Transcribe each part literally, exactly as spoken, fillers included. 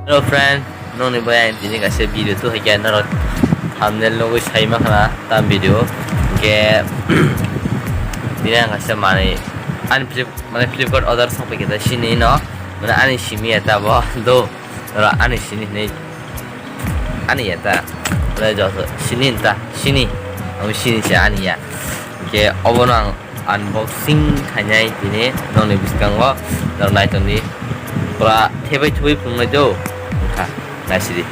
Hello friend, nokni bai ang tini kaisa video tu hai khe norok thumbnail nugwi sai ma khna tam video. Hwnkhe tini ang kaisa manwi ani Flip-, mane Flipkart order song pai khe ta sini no, mane ani simi ya ta bo do, norok ani sini hinwi ani ya ta, mane joto sini ta sini, ang sini se ani ya. Hwnkhe obono ang unboxing khainai tini nokni bwskango, norok nai tongdi. Pura thebai thubai phunuknai do, wngkha, naisidi.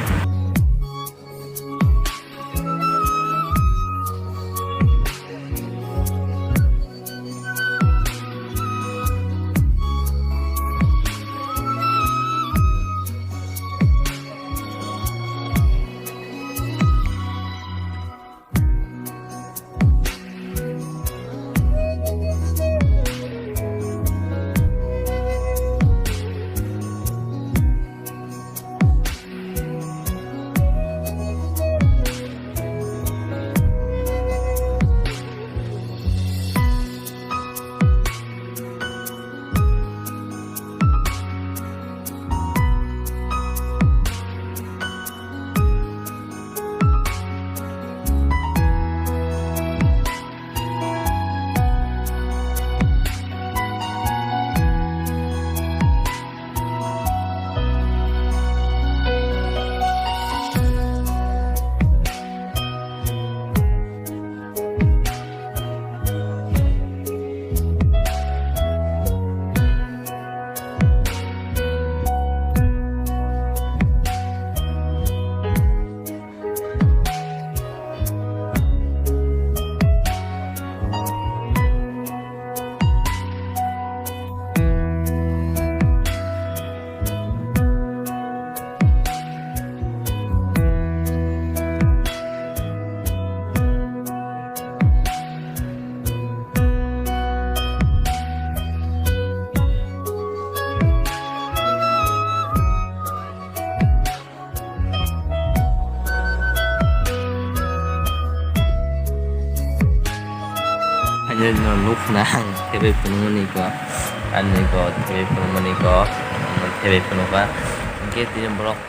Haino no nuk khna ang thebai phunukmani ko, ani ko thebai phunukmani ko, thebai phunukha. Hwnkhe tini borok.